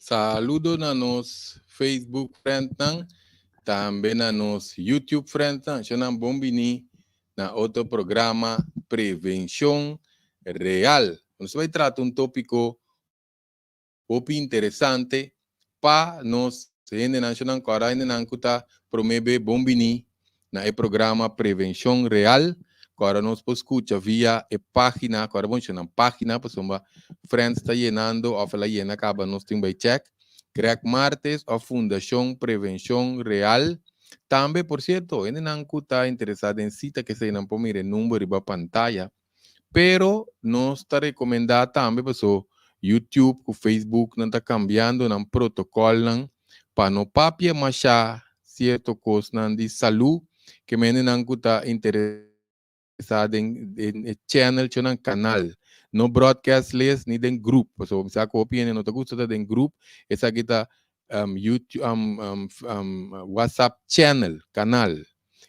Saludo na nos Facebook friendnan, tambe na nos YouTube friendnan. Shonan, bon bini na otro programa Prevenshon Real. Nos ta bai trata un tópiko hopi interesante pa nos hendenan. Shonan, kòrda, hendenan ku ta promé be, bon bini na e programa Prevenshon Real. Kòrda, nos por skucha via e página, kòrda bon, shonan, página, pasobra Friends ta yenando òf el a yena kaba, nos tin bai check. Greg Martes òf Fundashon Prevenshon Real. Tambe, por sierto, hendenan ku ta interesá den sita ke eseinan por mira e number riba pantaya. Pero nos ta rekomendá tambe, paso YouTube ku Facebook nan ta kambiando nan protokolnan pa no papia masha sierto kosnan di salú, ke mendenan ku ta interesá den e channel, nan kanal. No broadcast list ni den group. Paso mi sa ku hopi hende no ta gusta ta den group. Esaki ta YouTube, WhatsApp channel, kanal.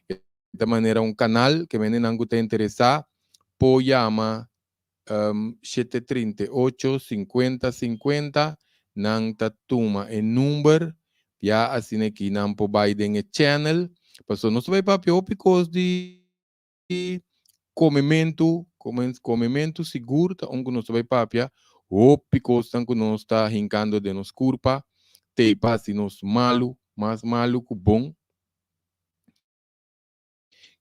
Di manera un kanal ke mendenan ku ta interesá por yama 738 50 50, nan ta tuma e number ya asina ku nan por bai den e channel. Paso nos bai papia hopi kos di komementu, komementu sigur ta un ku nos bai papia, hopi kos ku nos ta hinkando den nos kurpa, te pa hasi nos malu, mas malu ku bon.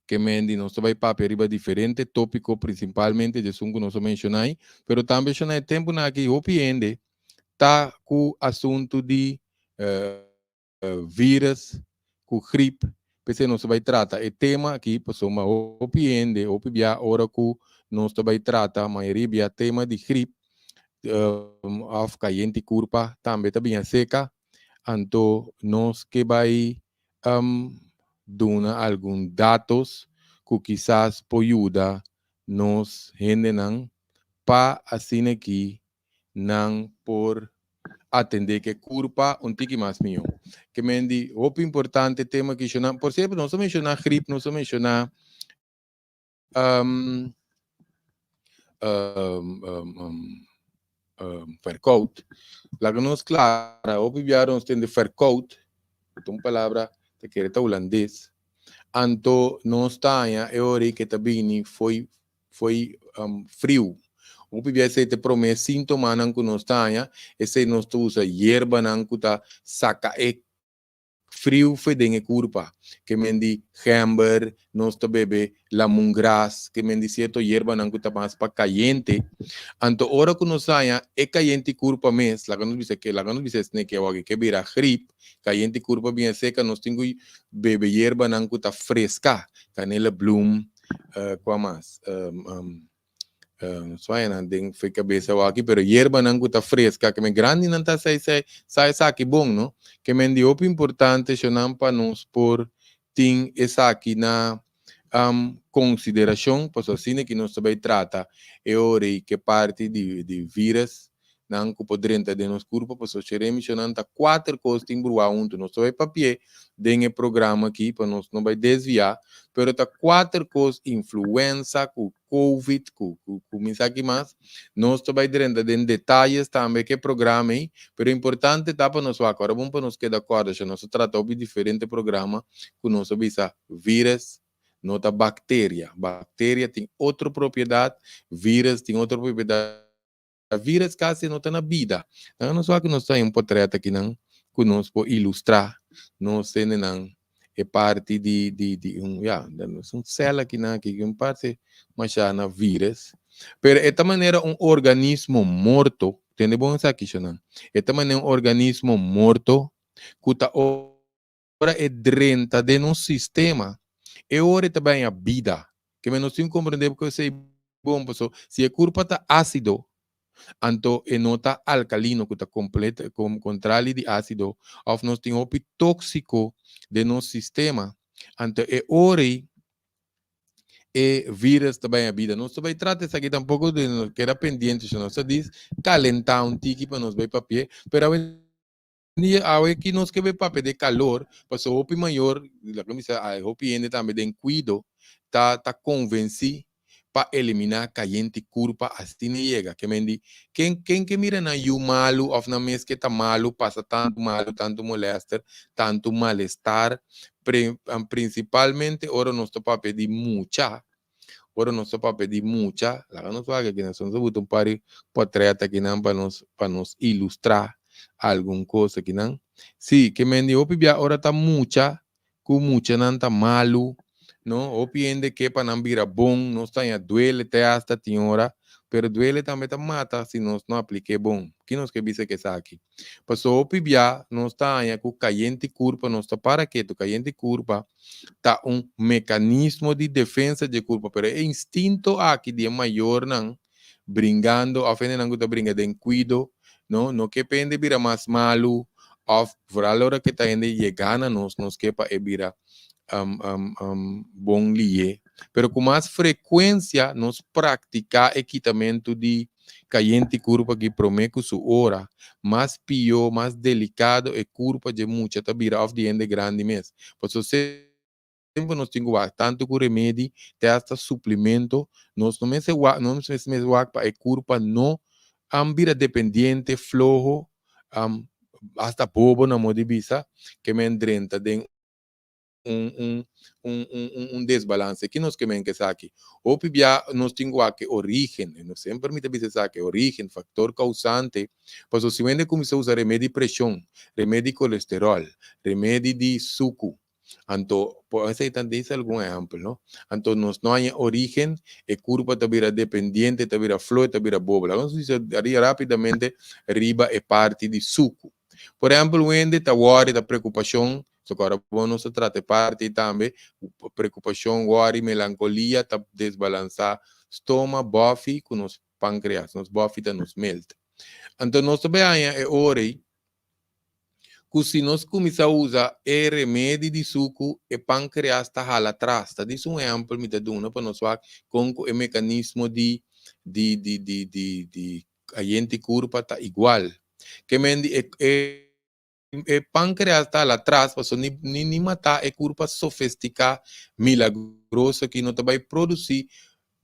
Ke men di nos bai papia riba diferente tópiko, prinsipalmente esun ku nos a menshoná, pero tambe na e tempu na aki hopi hende ta ku asuntu di virus, ku grip, p'esei nos bai trata e tema aki, pasobra hopi hende, hopi bia ora ku nos bai trata, mayoria bia tema di grip, òf kayente kurpa, tambe ta bin seka, anto nos ke bai duna algun datos ku kisas por yuda nos hendenan pa asina ki nan por atendé ku kurpa un tiki mas mihó. Ke men di, hopi importante tema ku shona, por sierto, nos a menshoná grip, nos a menshoná verkoud. Laga nos klara, hopi bia nos tende verkoud, un palabra ku kere ta hulandes. Anto nos ta haña e ora ku ta bini foi friu. Hopi bia esei ta e promé síntomanan ku nos ta haña, esei nos ta usa yerbanan ku ta saka e friu fo'i den e kurpa. Ke men di gember, nos ta bebe lemongrass, ke men di sierto yerbanan ku ta mas pa kayente. Anto ora ku nos haña e kayente kurpa mes, laga nos bisa ke, laga nos bisa esne ke awor ke bira grip, kayente kurpa bien seka, nos tin ku bebe yerbanan ku ta freska, kanela bloem, kua mas? Suayanan den fo'i kabesa aki, pero yerbanan ku ta freska, ke men grandinan ta sai sai sai esaki bon, no? Ke men di hopi importante, shonan, pa nos por tin esaki na konsiderashon, pasobra asina ku nos ta bai trata e ora ku parti di virus nan ku por drenta den nos kurpa, pasobra Jeremy, shonan, ta kuater kos tin bruá huntu. Nos ta bai papia den e programa aki pa nos no bai desviá, pero ta kuater kos: influenza ku COVID, ku kuminsá aki mas. Nos ta bai drenta den detaye tambe ku e programa ei, pero importante ta pa nos wak. Ora bon pa nos keda kòrda, nos a trata hopi diferente programa ku nos a bisa virus no ta bakteria. Bakteria tin otro propiedat, virus tin otro propiedat. Virus kasi no ta na bida. Anto nos wak nos tin un portrèt akinan ku nos por ilustrá nos hendenan e parti di un, ya, un sèl akinan aki un parti masha na virus. Pero e ta manera un organismo morto, tende bon esaki, shonan. E ta manera un organismo morto ku ta ora e drenta den un sistema, e ora e ta haña bida. Ke men nos tin ku komprendé ku esei bon, paso si e kurpa ta ásido, anto e no ta alkalino, ku ta kompleto kontrali di ásido, òf nos tin hopi tóksiko den nos sistema, anto e ora e virus ta haña bida. Nos bai trata esaki tampoko di keda pendiente, si nos ta dis kalentá un tiki pa nos bai papia, pero awendia awe ki nos ke bai papia di kalor, paso hopi mayor, laga mi bisa, hopi hende tambe den kuido ta konvensí. Pa eliminá kayente kurpa asina yega. Ke men di, ken ken ke mira nan yu malu òf nan mes ke ta malu, pasa tantu malu, tantu molèster, tantu malestar, pre prinsipalmente ora nos ta papia di mucha, ora nos ta papia di mucha, laga nos wak aki nos a buta un par di potrèt akinan pa nos pa nos ilustrá algun kos akinan. Sí, ke men di hopi bia ora ta mucha ku muchanan ta malu, no? Hopi hende ke pa nan bira bon, nos ta haña duele te hasta tin ora, pero duele tambe ta mata si nos no aplik'é bon. Ki nos ke bisa ku esaki? Pasobra hopi bia nos ta haña ku kayente kurpa, nos ta para ketu, kayente kurpa ta un mekanismo di defensa dje kurpa, pero e instinto aki di e mayornan bringando òf hendenan ku ta bringa den kuido, no, no ke pa hende bira mas malu òf vooral ora ku ta hende yega na nos, nos ke pa e bira bon lié. Pero ku mas frekuensia nos praktiká e kitamentu di kayente kurpa aki promé ku su ora, mas pió, mas delikado e kurpa dje mucha ta bira òf di hende grandi mes. Pasobra Tempu nos tin ku wak tantu ku remedi te hasta suplimento, nos no mester wak, no mester wak pa e kurpa no bira dependiente, floho, hasta bobo na modo di bisa, ke men drenta den un un un un un desbalanse. Ki nos ke men ke esaki? Hopi bia nos tin ku wak e origen, nos semper mi ta bisa esaki, origen, faktor kousante, pasobra si wende kuminsá usa remedi preshon, remedi kolesteròl, remedi di suku, Anto, por esei ta disa algun ehèmpel, no? Anto nos no haña orígen, e kurpa ta bira dependiente, ta bira flo, e ta bira bobo. Laga nos bisa ariba rápidamente riba e parti di suku. Por ehèmpel, un hende ta wòri, ta preokupashon, so ku ora bo nos ta trata e parti ei tambe, preokupashon, wòri, melankolia ta desbalansá stoma, bòfi ku nos pankreas. Nos bòfi ta nos milt. Anto nos ta bai haña e ora ei ku si nos kuminsá usa e remedi di suku, e pankreas ta hala atras. Ta dis un ehèmpel mi ta duna pa nos wak kon ku e mekanismo di di di di di di kayente kurpa ta igual. Ke men di e e e pankreas ta hala atras pasobra ni ni ni matá e kurpa sofestiká milagroso aki no ta bai produsí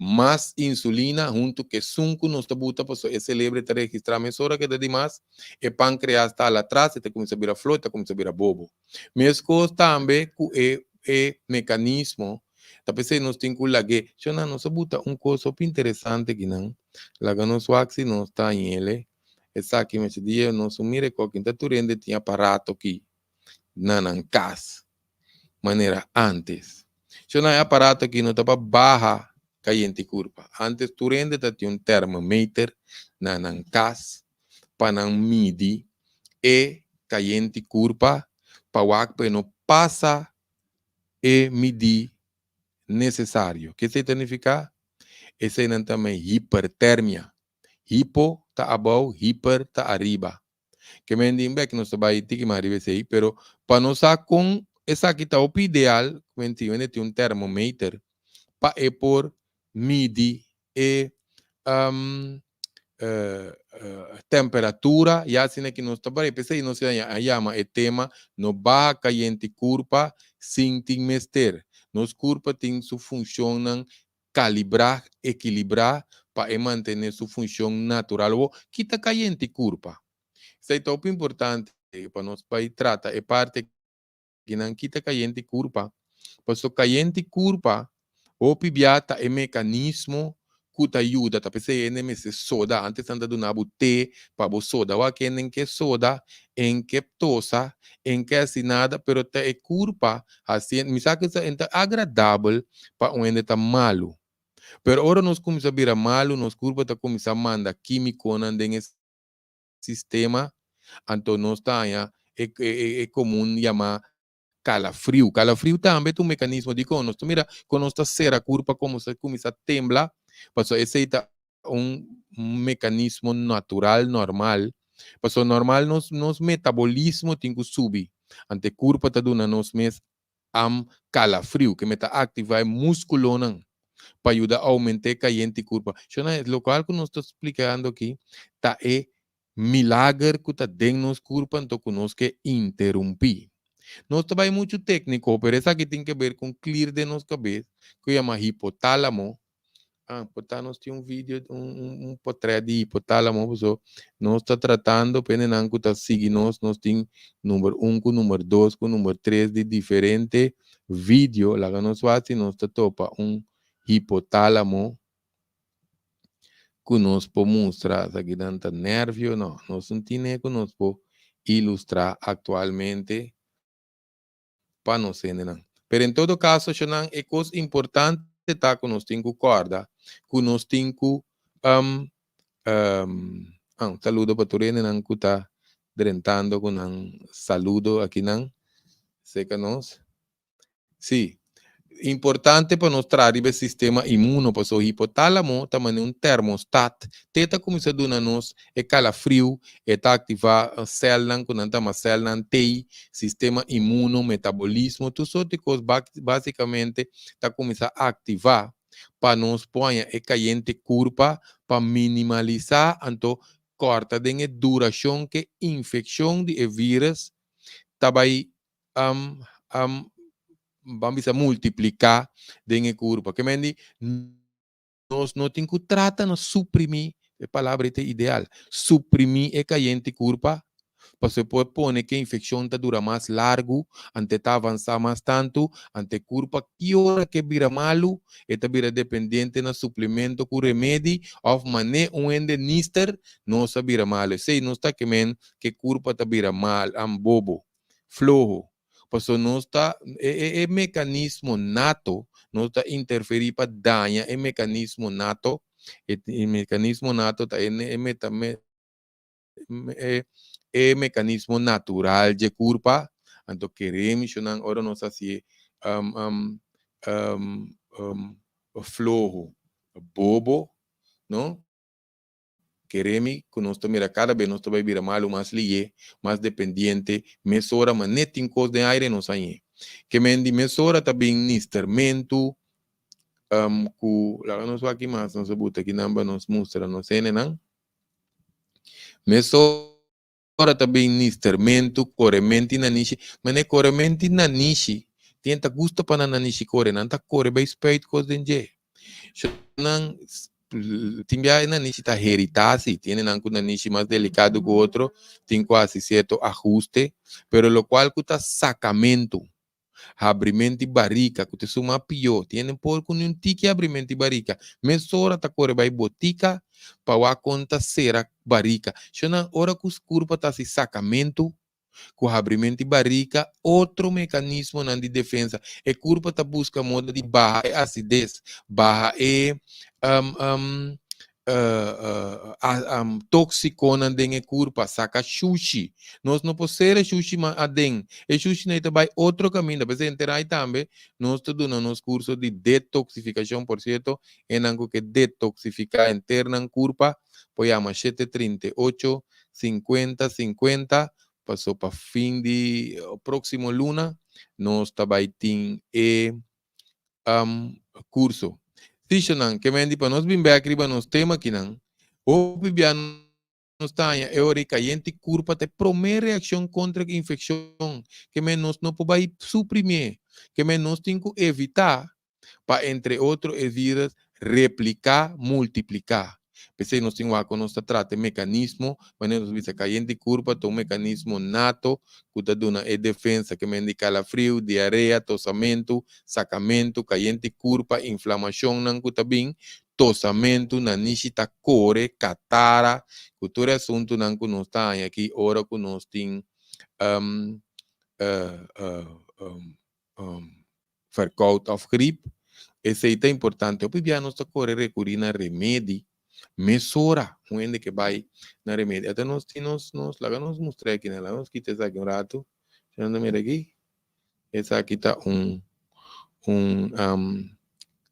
mas insulina huntu ku esun ku nos ta buta pasobra e selebre ta registrá mesora ku e ta di mas, e pankreas ta hala atras, e ta kuminsá bira flo, e ta kuminsá bira bobo. Meskos tambe ku e e mekanismo, ta p'esei nos tin ku lag'é. Shona, nos a buta un kos hopi interesante akinan, laga nos wak si nos ta hañ'el. Esaki mester dia nos un mira e koki, ta tur hende tin aparato aki na nan kas manera antes. Shona, e aparato aki no ta pa baha kayente kurpa. Antes tur hende ta tin un termometer na nan kas pa nan midi e kayente kurpa pa wak pa e no pasa e midi nesesario. Ke esei ta nifiká? Eseinan ta mei hipertermia. Hipo ta abou, hiper ta ariba. Ke men di bek nos ta bai tiki mas riba esei, pero pa nos sa kon esaki ta hopi ideal, men tin wende tin un termometer pa e por midi e temperatura, ya asina ki nos ta bai. P'esei nos a yama e tema no baha kayente kurpa sin tin mester. Nos kurpa tin su funshonnan kalibrá, ekilibrá pa e mantené su funshon natural o kita kayente kurpa. Esei ta hopi importante pa nos bai trata e parti akinan kita kayente kurpa, pasobra kayente kurpa hopi bia ta e mekanismo ku ta yuda, ta p'esei hende mester soda, antes nan ta duna bo te pa bo soda, wak hende ke soda, en ke tosa, en ke hasi nada, pero ta e kurpa Hasi, mi sa ku e ta agradabel pa un hende ta malu. Pero ora nos kuminsá bira malu, nos kurpa ta kuminsá manda kímikonan den e sistema, anto nos ta haña e e komun yamá kalafriu. Kalafriu tambe ta un mekanismo dikon nos ta mira kon nos ta sera kurpa komo ta kuminsá tembla, pasobra esei ta un mekanismo natural normal, pasobra normal nos nos metabolismo tin ku subi, ante kurpa ta duna nos mes am kalafriu ke meta aktivá e muskulonan pa yuda oumentá e kayente kurpa. Shona, lokual ku nos ta splikando aki ta e milager ku ta den nos kurpa anto ku nos ke interumpí. Nos ta bai muchu tékniko, pero esaki tin ke ber ku un klir den nos kabes ku yama hipotálamo. Ah, por ta nos tin un video, un portret di hipotálamo, paso nos ta tratando pendenan ku ta sigui nos, nos tin number un ku number dos ku number tres di diferente video. Laga nos wak si nos ta topa un hipotálamo ku nos por mustra. Esakinan ta nervio, no, nos no tine ku nos por ilustrá aktualmente pa nos hendenan. Pero en todo caso, shonan, e cos importante ta cu nos tin cu corda cu nos tin cu um, um, ah, un saludo pa tur hendenan cu ta drentando cu nan saludo akinan cerca nos. Sí, importante pa nos traha riba e sistema inmuno, pasobra hipotálamo ta manera un termostat. Te ta kuminsá duna nos e kalafriu, e ta aktivá sèlnan ku nan ta yama sèlnan T, sistema inmuno, metabolismo, tur sort di kos básikamente ta kuminsá aktivá pa nos por haña e kayente kurpa pa minimalisá anto kòrta den e durashon ku e infekshon di e vírus ta bai ban bisa multipliká den e kurpa. Ke men di nos no tin ku trata na suprimí, e palabra ei ta ideal, suprimí e kayente kurpa, pasobra e por pone ku e infekshon ta dura mas largu, ante ta avansá mas tantu, ante kurpa ki ora ke bira malu, e ta bira dependiente na suplemento ku remedi òf man'é un hende nister nos a bira malu. Esei nos ta ke men ku e kurpa ta bira mal, bobo. Floho. Pasobra nos ta, e e e mekanismo nato, nos ta interferí pa daña e mekanismo nato, e e mekanismo nato ta e e meta me e e mekanismo natural dje kurpa, anto kere mishonan ora nos hasié floho, bobo, no? Keremi ku nos ta mira kada be nos ta bai bira malu mas liye, mas dependiente, mesora ma net tin kos den aire nos hañ'é. Ke men di mesora ta bin nistermentu ku laga nos wak mas nos a buta akinan pa nos mustra nos hendenan. Mesora ta bin nistermentu, korementi nanishi, mane korementi nanishi tin ta gusta pa nan nanishi kore, nan ta kore bai spuit kos den dje. Nan tin bia e nanishi ta heritá si, tiene nan ku nanishi mas delikado ku otro, tin ku hasi sierto ahuste, pero lokual ku ta sakamentu, habrimenti barika ku ta suma pió, tiene por ku ni un tiki habrimenti barika, mesora ta kore bai botika pa wak kon ta sera barika. Shonnan ora ku kurpa ta hasi sakamentu, Ku habrimenti barika, otro mekanismonan di defensa. E kurpa ta buska moda di baha e asides, baha e toksikonan den e kurpa, saka shushi. Nos no por sera shushi mas aden. E shushinan ei ta bai otro kaminda. P'esei henter ai tambe nos ta duna nos kurso di detoksifikashon. Por sierto, enan ku ke detoksifiká henter nan kurpa por yama 738 50 50 paso pa fin di proximo luna nos ta bay tin e curso. Sishonan ke men di pa nos bin bek riba nos tema kinan hopi bia nos ta haña e ora cayente curpa ta e prome reaccion contra e infeccion ke men nos no por bay suprimie ke men nos tin cu evita pa entre otro e virus repliká, multipliká. P'esei nos tin wak ku nos ta trata e mekanismo, manera nos bisa kayente kurpa ta un mekanismo nato ku ta duna e defensa ke men di kalafriu, diarea, tosamentu, sakamentu, kayente kurpa, inflamashonnan ku ta bin, tosamentu, nanishi ta kore, katara, ku tur e asuntunan ku nos ta haña aki ora ku nos tin verkoud of griep, esei ta importante. Hopi bia nos ta kore rekurí na remedi mesora un hende ke bai na remedi. Ata nos tin nos nos laga nos mustra aki nan, laga nos kita esaki un ratu. Si nan ta mira aki, esaki ta un un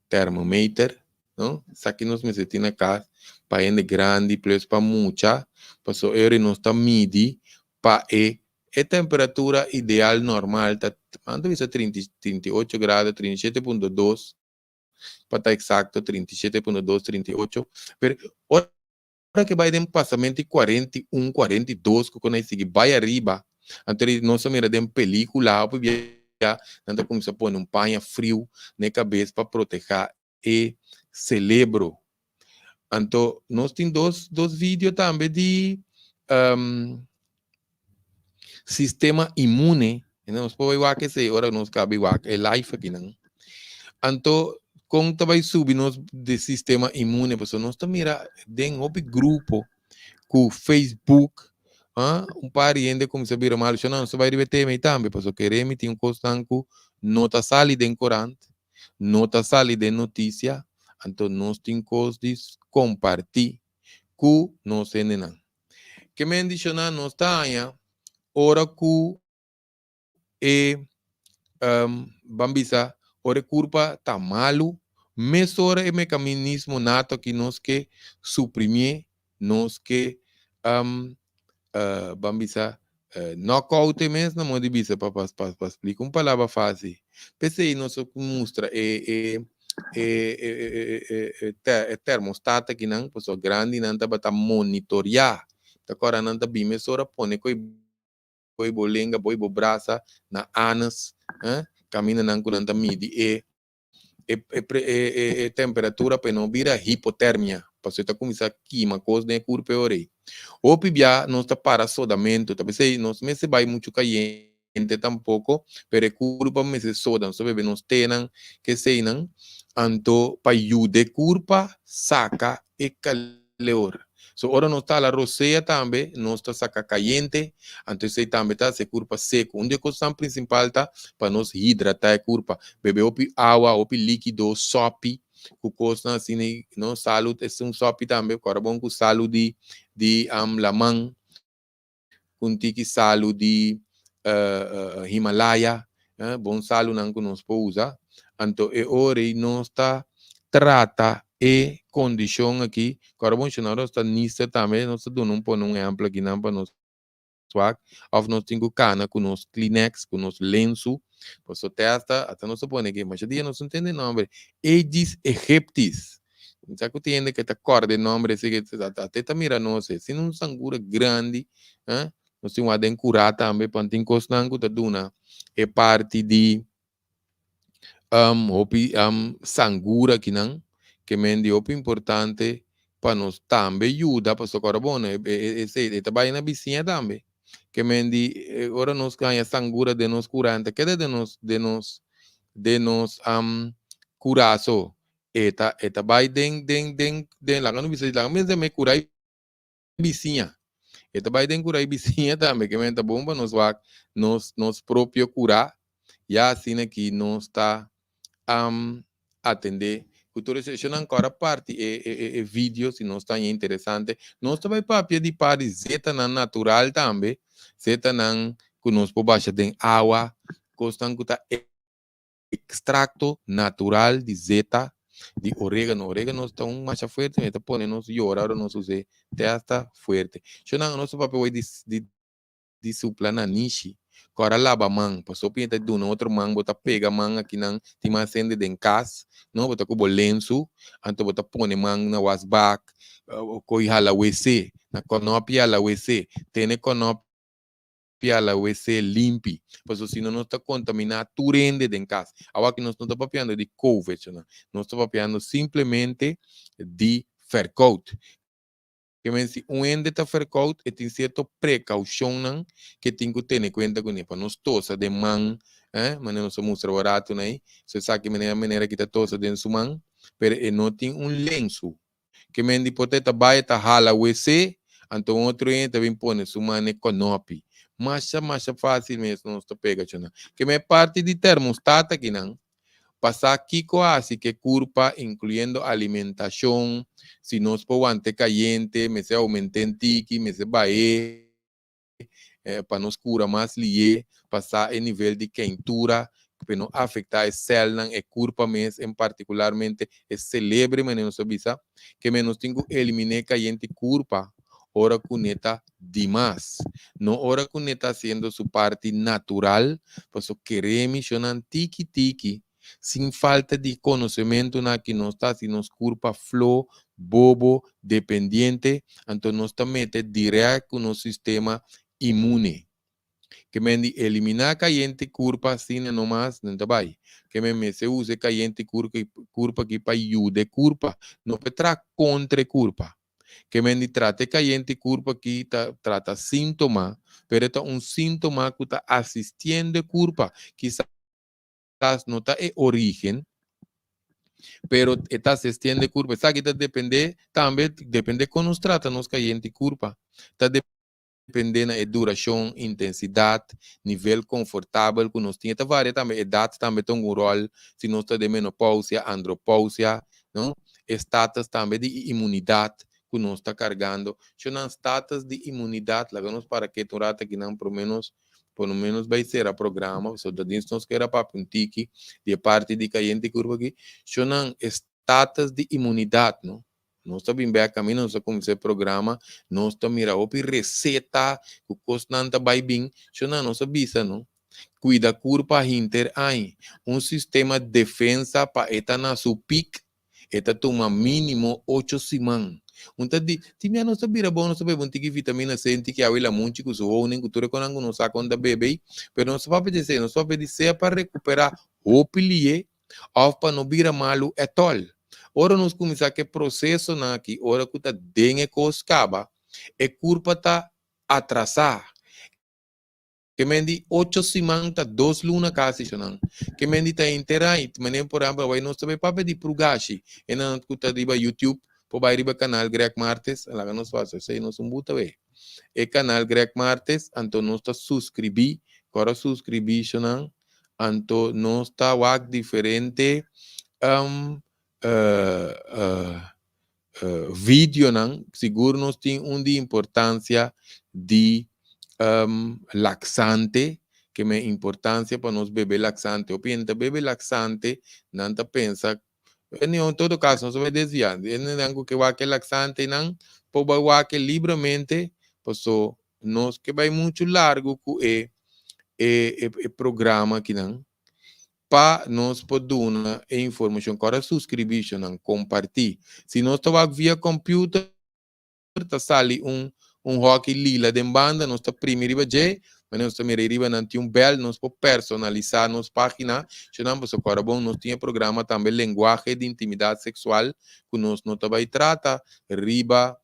termometer, no? Esaki nos mester tin na kas pa hende grandi plus pa mucha, pasobra e ora nos ta midi pa e E temperatura ideal normal ta anto bisa 38 grado, 37.2 pa ta exacto, 37.2, 38. Pero ora ke bai den pasamento di 41, 42 ku konai sigui bai ariba, anto nos a mira den pelicula hopi bia nan ta cuminsa pone un paña friu na e cabes pa proteha e. celebro. Anto nos tin dos video tambe di sistema inmune. Nos por wak esei ora nos kabi wak e live akinan. Anto kon ta bai subi nos di sistema inmune? Pasobra nos ta mira den hopi grupo ku Facebook, un par di hende kuminsá bira malu. Shona, nos ta bai riba e tema ei tambe, pasobra kere mi tin un kosnan ku no ta sali den korant, no ta sali den notisia, anto nos tin kos di kompartí ku nos hendenan. Ke men di shona nos ta haña ora ku e ban bisa ora e kurpa ta malu, mesora e mekamismo nato aki nos ke suprimié, nos ke ban bisa knockout e mes na modo di bisa pa pa splika un palabra fácil. P'esei nos a mustra e e termostat akinan, pasobra grandinan tabata monitoreá, ta kòrda nan ta bin mesora pone koe Boy bo lenga, boy bo brasa na anus, kaminda nan ku nan ta midi e e temperatura pa e no bira hipotermia, pasobra e ta kuminsá kima kos den e kurpa e ora ei. Hopi bia nos ta para sodamentu, ta p'esei nos mester bai muchu kayente tampoko, pero e kurpa mester soda, nos ta bebe nos tenan, keseinan, anto pa yuda e kurpa saka e kaleor. So ora nos ta hala rosea tambe nos ta saka kayente, anto esei tambe ta hasi e kurpa seku. Un di e kosnan prinsipal ta pa nos hidratá e kurpa. Bebe hopi awa, hopi líkido, sòpi ku kosnan asina ei, no? Salu ta un sòpi tambe, kòrda bon ku salu di di laman, ku un tiki salu di Himalaya, bon salunan ku nos por usa. Anto e ora ei nos ta trata e kondishon aki. Ku ora bon shona nos ta nista tambe, nos ta duna un pone un ehèmpel akinan pa nos wak. Òf nos tin ku kana ku nos kleenex, ku nos lensu. Pasobra te asta, asta nos ta pone aki, masha dia nos no tende e nòmber, Aedes aegyptis. Mi sa ku tin hende ke ta kòrda e nòmber esei ke ate ta mira nos e. Sino un sangura grandi, nos tin wak den kurá tambe pa tin kosnan ku ta duna e parti di hopi sangura akinan ke men di hopi importante pa nos tambe yuda pasobra kòrda bon esei e ta bai na bisiña tambe ke men di ora nos haña sangura den nos kurá ta keda den nos den nos den nos kurá so E ta e ta bai den den den den laga no bisa laga mester me kura e bisiña. E ta bai den kura e bisiña tambe ke men ta bon pa nos wak nos nos propio kura ya asina ki nos ta atende ku tur esei. Eshonan kòrda parti e e e video si nos ta haña interesante. Nos ta bai papia di par di zetanan natural tambe, zetanan ku nos por basha den awa, kosnan ku ta Ekstrakto natural di zeta di oregano. Oregano ta un masha fuerte, e ta pone nos yora ora nos us'é te hasta fuerte. Shonnan nos ta papia wei di di di supla nanishi, ku ora laba man, pasobra bo ta duna otro man, bo ta pega man akinan, tin mas hende den kas, no, bo ta ku bo lensu, anto bo ta pone man na wasbak, koi hala wc, na kònòpi hala wc, tene kònòpi. Pia la wc limpi, pasobra si no nos ta contaminá tur hende den cas. Awaki nos no ta papiando di covid, shona. Nos ta papiando simplemente di verkoud. Ke men si un hende ta verkoud e tin cierto precaucionnan ke tin cu tene cuenta cune, pa nos tosa den man, eh, manera nos a mustra bo rato nai, so esaki manera manera ki ta tosa den su man, pero e no tin un lensu. Ke men di por ta e ta bai e ta hala wc, anto un otro hende ta bin pone su man n'e konopi. Masha masha fásil mes nos ta pega chona. Ke men parti di termostat akinan, pa sa kiko hasi ke kurpa, inkluyendo alimentashon, si nos por wanta e kayente, mester oument'é un tiki, mester bah'é pa nos kura mas lié, pa sa e nivel di keintura, pa e no afektá e sèlnan, e kurpa mes, en partikularmente e selebre, manera nos a bisa, ke men nos tin ku eliminá e kayente kurpa ora ku ne ta dimas, no ora ku ne ta hasiendo su parti natural, pasobra keré mishonnan tiki tiki Sin falta di konosementu na ki nos ta hasi nos kurpa flo, bobo, dependiente, anto nos ta mete dirèkt ku nos sistema inmune. Ke men di eliminá kayente kurpa asina nomas no ta bai. Ke men mester usa e kayente kurpa aki pa yuda e kurpa, no pa e traha kontra e kurpa. Ke men di trata e kayente kurpa aki ta trata síntoma, pero e ta un síntoma ku ta asistiendo e kurpa. Kisas no ta e orígen, pero e ta asistiendo e kurpa. Esaki ta dependé tambe, dependé kon nos trata nos kayente kurpa. Ta dependé na e durashon, intensidat, nivel konfortabel ku nos tin. E ta varia tambe, edat tambe ta un ròl, si nos ta den menopousia, andropousia, no? E status tambe di imunidat ku nos ta kargando. Sho nan status di imunidat, laga nos para ketu un rato akinan promé nos por lo menos bai sera programa, pasobra ta dins nos kera papia un tiki di e parti di kayente kurpa aki. Sho nan e status di imunidat, no? Nos ta bin bek kaminda nos a kuminsá e programa, nos ta mira hopi reseta ku kosnan ta bai bin. Shona nos a bisa no, kuida kurpa hinter aña. Un sistema defensa pa e ta na su pik, e ta tuma mínimo ocho siman. Un ta di, tin bia nos ta bira bon, nos ta bebe un tiki vitamina C, un tiki awa i lamunchi ku su honing, ku tur e konan ku nos sa kon ta bebe ei. Pero nos ta papia di esei, nos ta papia di sea pa rekuperá hopi lié òf pa no bira malu ètòl. Ora nos kuminsá ku e prosesonan aki, ora ku ta den e kos kaba, e kurpa ta atrasá. Ke men di ocho siman ta dos luna kasi shonan. Ke men di ta henter ai. Manera por ehèmpel awor nos ta bai papia di prugashi. E nan ku ta riba YouTube por bai riba kanal Greg Martes. Laga nos fasi esei nos un buta wei. E kanal Greg Martes anto nos ta suskribí. Ku ora suskribí shonan anto nos ta wak diferente videonan, sigur nos tin un di importancia di laxante, ke men importancia pa nos bebe laxante. Hopi hende ta bebe laxante, nan ta pensa, en todo caso nos ta bai desvia, hendenan ku ke wak e laxantenan por bai wak e libremente, paso nos ke bai muchu largu ku e e programa akinan pa nos por duna e informashon. Kòrda suskribí shonnan, kompartí. Si nos ta wak via kòmpiuter ta sali un un hòki lila den banda, nos ta primi riba dje, manera nos ta mira ei riba nan tin un bèl, nos por personalisá nos página shonnan. Pasobra kòrda bon, nos tin e programa tambe Lenguaje di Intimidat Seksual ku nos no ta bai trata riba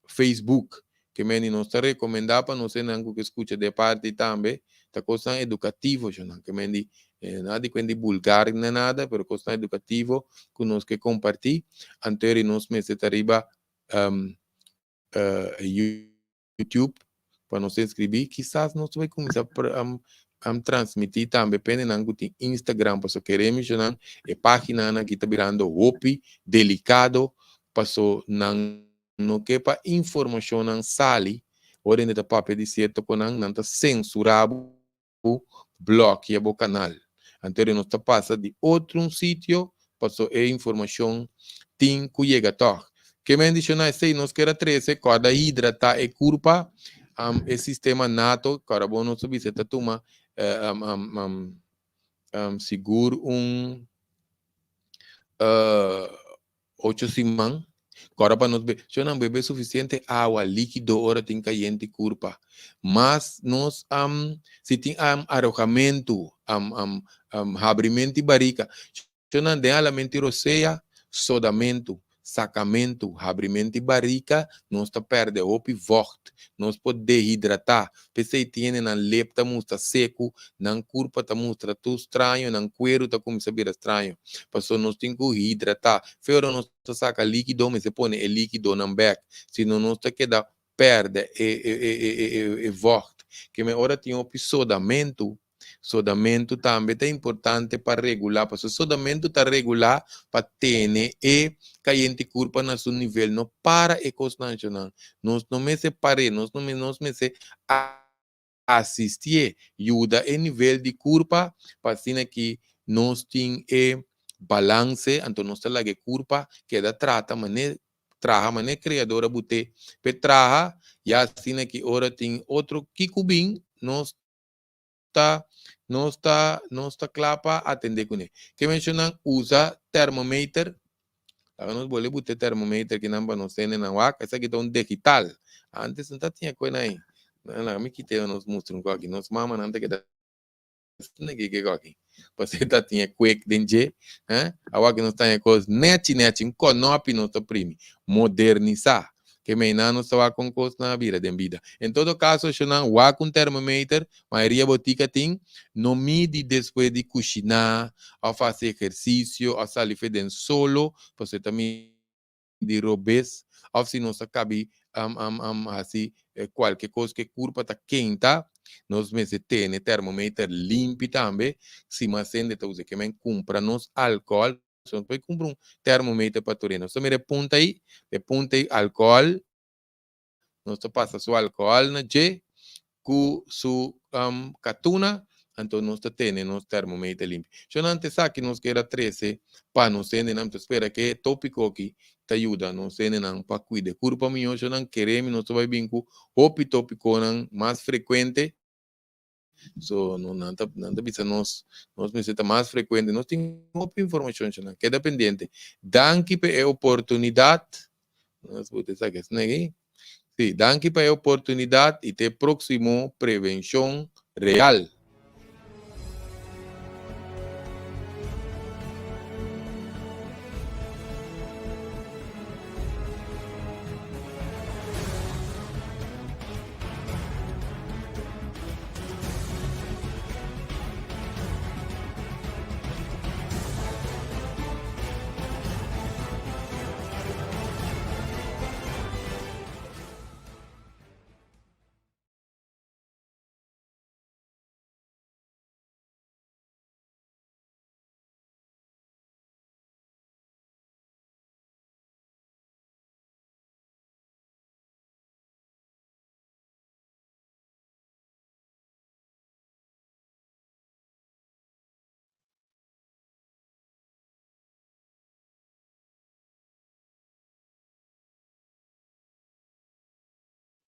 Facebook. Ke meni nos ta rekomendá pa nos esnan ku ke skucha di e parti tambe, ta kosnan edukativo shonnan. Ke meni nada di kuenta di bulgar ni nada, pero kosnan edukativo ku nos ke kompartí. Anto eri nos mester ta riba YouTube pa nos inskribí. Kisas nos ta bai kuminsá transmití tambe pa hendenan ku tin Instagram, pasobra kere mishonnan e páginanan aki ta birando hopi delikado, paso nan no ke pa informashonnan sali ora hende ta papia di sierto konan, nan ta sensurá bo, blòkia bo kanal. Anto nos ta pasa di otro un sitio paso e informashon tin ku yega tòg. Ke men dishona esei nos kier a trese, kòrda hidratá e kurpa, e sistema nato, kòrda bo nos ta bisa ta tuma sigur un Ocho siman, kòrda pa nos bebe. Shon nan bebe sufisiente awa, líkido ora tin kayente kurpa. Mas nos si tin arojamentu, habrimentu di barika. Shon nan den halamentu di rosea, sodamentu, sakamentu, habrimentu di barika, nos ta pèrdè hopi vògt. Nos por dehidratá. P'esei tin hende nan lep ta mustra seku, nan kurpa ta mustra tur straño, nan kueru ta kuminsá bira straño. Pasobra nos tin ku hidratá. Fe ora nos ta saka líkido, mester pone e líkidonan bèk, sino nos ta keda pèrdè e vògt. Keme ora tin hopi sodamentu, Sodamentu tambe ta importante pa regulá, pasobra sodamentu ta regulá pa tene e kayente kurpa na su nivel. No para e kosnan shonnan. Nos no mester par'é, nos no nos mester asistié, yuda e nivel di kurpa pa asina ki nos tin e balanse, anto nos ta laga e kurpa keda trata manera traha manera Kreador a but'é p'e traha, ya asina ki ora tin otro kiko bin nos ta nos ta nos ta kla pa atendé kuné. Ke menshonan usa termometer. Laga nos bole bute termometer kinan pa nos tene nan wak. Esaki ta un digital. Antes no ta tin e kuena ei. Laga mi kite nos mustra un koki. Nos mamanan ta keda sneki ke koki. Pasobra ta tin e kwek den dje. Eh? Awor ku nos ta haña kos nechi nechi, un konopi nos ta primi. Modernisá. Ke meinan nos ta wak kon kosnan a bira den bida. En todo kaso, shonnan, wak un termometer, mayoria botika tin, no midi despues di kushiná, òf hasi ehersisio, òf sali fe den solo, pasobra ta midi di robes of si nos a kabi hasi kualke kos ku e kurpa ta kenta, nos mester tene termometer limpi tambe. Si mas hende ta usa ke men kumpra nos alkohòl, so nos por kumpra un termometer pa tur hende. Nos ta mira e punta ei, e punta ei alkohòl, nos ta pasa su alkohòl na dje ku su katuna, anto nos ta tene nos termometer limpi. Shon antes aki nos kier a trese pa nos hendenan, mi ta spera ke e topiko aki ta yuda nos hendenan pa kuida e kurpa mihó. Shonnan kere mi nos ta bai bin ku hopi topikonan mas frekuente. So no nan ta nan ta bisa nos nos mester ta mas frekuente. Nos tin hopi informashon shonnan, keda pendiente. Danki pa e oportunidat. Nos buta esaki asina aki. Sí, danki pa e oportunidat i te próksimo Prevenshon Real.